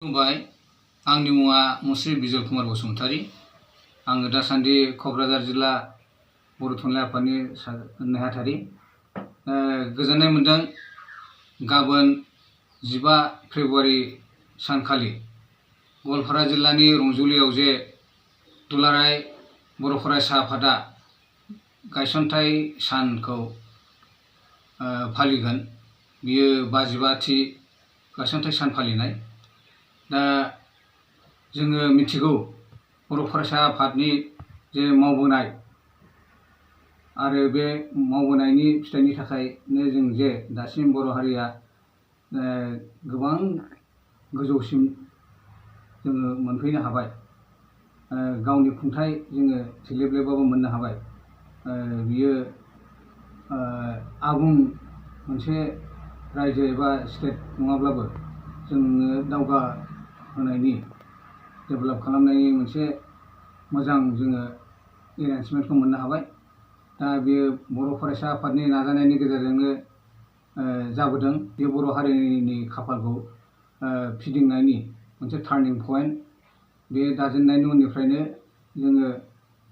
खुलुमबाय। आंनि मुङा मुस्रि बिजल कुमार बसुमतारी। आङो दासान्दि क'क्राझार जिल्ला बर' थुनलाइ आफादनि नेहाथारि। गोजोननाय मोन्दों गाबोन 15 फेब्रुवारि सानखालि गवालपारा जिल्लानि रंजुलियाव जे दुलाराय बर' फरायसा आफादा गायसनथाइ सानखौ फालिगोन। बियो 55थि गायसनथाइ सान फालिनाय। दा जोङो मिथिगौ बर' फरायसा आफादनि जे मावबोनाय आरो बे मावबोनायनि फिथाइनि थाखायनो जों जे दासिम बर' हारिया गोबां गोजौसिम जोङो मोनफैनो हाबाय। गावनि खुंथाइ जोङो थेलेबलेबाबो मोननो हाबाय। बियो आबुं मोनसे रायजो एबा स्टेट नङाब्लाबो जोङो दावगाहोनायनि डेभेलप खालामनायनि मोनसे मोजां जोङो एनाउन्समेन्टखौ मोननो हाबाय। दा बेयो बर' फरायसा आफादनि नाजानायनि गेजेरजोंनो जाबोदों। बे बर' हारिनि खाफालखौ फिदिंनायनि मोनसे टार्निं पइन्ट। बे दाजेननायनि उननिफ्रायनो जोङो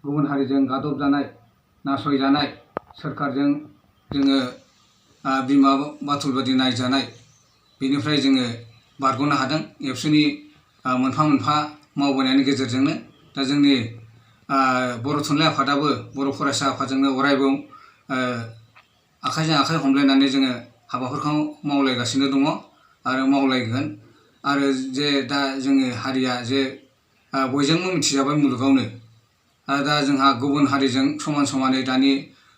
गुबुन हारिजों गादबजानाय, नासयजानाय, सोरखारजों जोङो बिमा बाथुल बायदि नायजानाय, बेनिफ्राय जोङो बारग'नो हादों एबसुनि मोनफा मोनफा मावबोनायनि गेजेरजोंनो। दा जोंनि बर' थुनलाइ आफादाबो बर' फरायसा आफादजोंनो अरायबो आखाइजों आखाइ हमलायनानै जोङो हाबाफोरखौ मावलायगासिनो दङ आरो मावलायगोन। आरो जे दा जोङो हारिया जे बयजोंबो मिथिजाबाय मुलुगावनो। दा जोंहा गुबुन हारिजों समान समानै दानि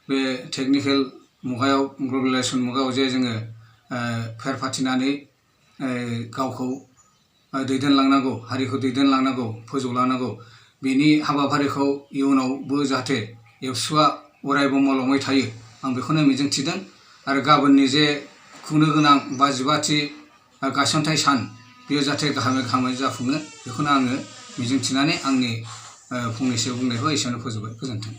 बे टेकनिकेल मुगायाव, ग्लबेलाइजेसन मुगायाव जे जोङो फेर फाथिनानै गावखौ दैदेनलांनांगौ, हारिखौ दैदेनलांनांगौ, फोजौलांनांगौ, बेनि हाबाफारिखौ इयुनावबो जाहाथे एबसुआ अरायबो मावलांबाय थायो, आं बेखौनो मिजिंथिदों। आरो गाबोननि जे खुंनो गोनां 55थि गायसनथाइ सान, बेयो जाहाथे गाहामै गाहामै जाफुङो, बेखौनो आङो मिजिंथिनानै आंनि फंनैसो बुंनायखौ एसेयावनो फोजोबबाय। गोजोन्थों।